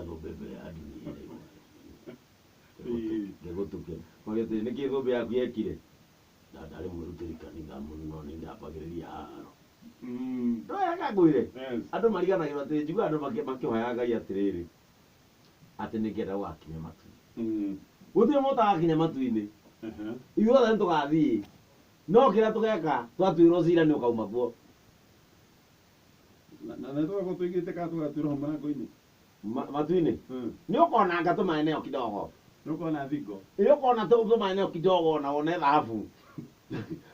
Ngĩiga thũmbĩ mbere ya dunia ngĩgũtuke. Magĩtĩ nĩkĩ thũmbĩ yaku yekire? Na ndarĩ mwĩrutĩri kanitha mũno nĩ ndambagĩrĩria haro. Ndwega ngwĩre. Yes. Andũ mariganagĩrwo atĩ njiguaga andũ makĩhoya Ngai atĩrĩrĩ atĩ nĩngenda gũgakinya matu-inĩ. Gũtirĩ mũndũ ũtagakinya matu-inĩ. Ithuothe nĩtũgathiĩ. No kĩrĩa tũgeka twatuĩrwo cira nĩ ũkauma kuo. Na nĩ tũgakorwo tũigĩte kana tũgatuĩrwo hau mũrango-inĩ? Matu-inĩ? Nĩ ũkonanga tũmaeneo kidogo. Nĩ ũkona thingo. Ĩ ũkona tũmaeneo kidogo na wone thahabu.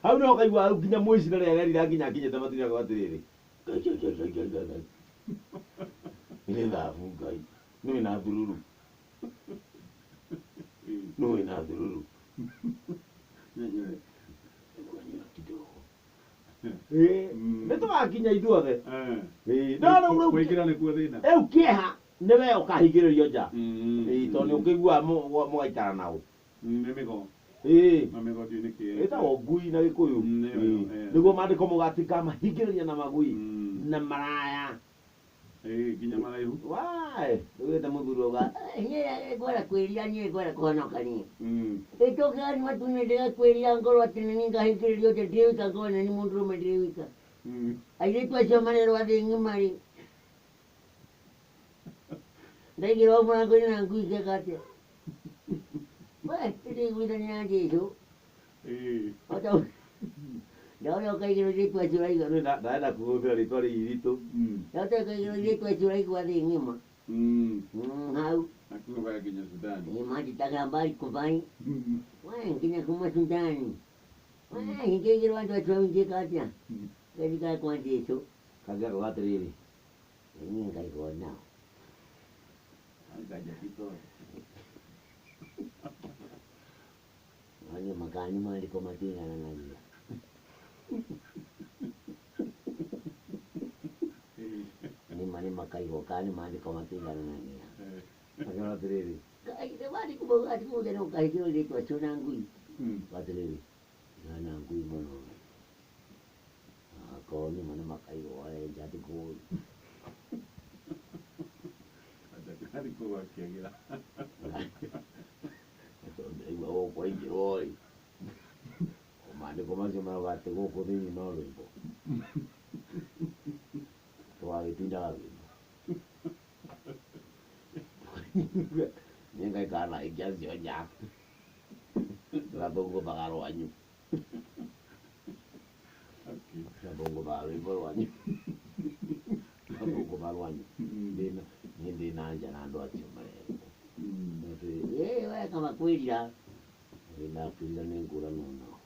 Hau nĩho ũkaigua rĩu nginya mũici na rĩrĩa arerira nginya akinyĩte matu-inĩ akauga atĩrĩrĩ, Ngai Ngai Ngai Ngai Ngai Ngai Ngai. Nĩ thahabu Ngai. Nĩ wĩna thururu. Nĩ wĩna thururu. Kidogo. Ĩ, nĩ tũgakinya ithuothe. Ĩ, no rĩu rĩu Kũingĩra nĩkuo thĩna. Rĩu kĩeha nĩ we ũkahingĩrĩrio nja. Ĩ, tondũ nĩ ũkĩiguaga mũgaikara nao. Nĩ mĩgo. Ĩ. Na mĩgo ndiũĩ nĩkĩ. Ĩtagwo ngui na Gĩkũyũ. Nĩyo, Ĩ, ĩyo. Nĩguo maandĩko maugaga atĩ ngamahingĩrĩria na magui na maraya. Ĩ, nginya maraihu. Wai, rĩu mũthuri auga, Niĩ ngwenda kwĩrira niĩ ngwenda kũhonoka niĩ. Ĩtũkĩra nĩ matu-inĩ ndĩgakwĩrira ngorwo atĩ nĩ niĩ ngahingĩrĩrio nja ndĩ wika ngorwo nĩ niĩ mũndũrũme ndĩ wika. Airĩtu acio marerwo thĩ ng'ima rĩ. Ndaigĩrwo mũrango-inĩ na ngui ngeka atĩa? We, ndĩiguithania na Jesũ. Ota ndaũrĩa ũkaigĩrwo airĩtu acio ũraigua. Nĩ ndarenda kũhũthĩra rĩtwa rĩu iritũ. Ndaũrĩa ũkaigĩrwo airĩtu acio ũraigua thĩ ng'ima. Hau. Akiuga nginya Sudani. Ĩ manjĩtaga mbari kũbai. We, nginya kuma Sudani. We, ingĩigĩrwo andũ acio hau ingĩka atĩa? Ngeririkana kwa Jesũ. Kangĩ akauga atĩrĩrĩ, Niĩ ngaigwo nao. Anga kitoe. No niĩ makani maandĩko matiigananagia. Nĩma nĩ makaigwo kana nĩ maandĩko matiigananagia. Akauga atĩrĩrĩ, Ngai, nĩ maandĩko maugaga atĩ mũndũ nĩ ũkahingĩrwo airĩtu acio na ngui. Atĩrĩrĩ, tigana na ngui mũno. Akorwo nĩma nĩ makaigwo nja ndikũĩ. Ndagĩtarĩ kũu akĩagĩra. Tondũ ndĩraigua gũkũ waingĩrwo ĩ. Maandĩko macio marauga atĩ gũkũ thĩinĩ no rwĩmbo. Tũgagĩtindaga rwĩmbo. Niĩ ngaikara na aikia acio nja. Tũgathũngũthaga rwanyu. Tũgathũngũthaga rwĩmbo rwanyu. Tũgathũngũtha rwanyu. Ndĩna niĩ ndĩna nja na andũ acio marerwo. Ĩ we kaba kwĩrira. Ndĩna kwĩrira nĩ ngũrano nao.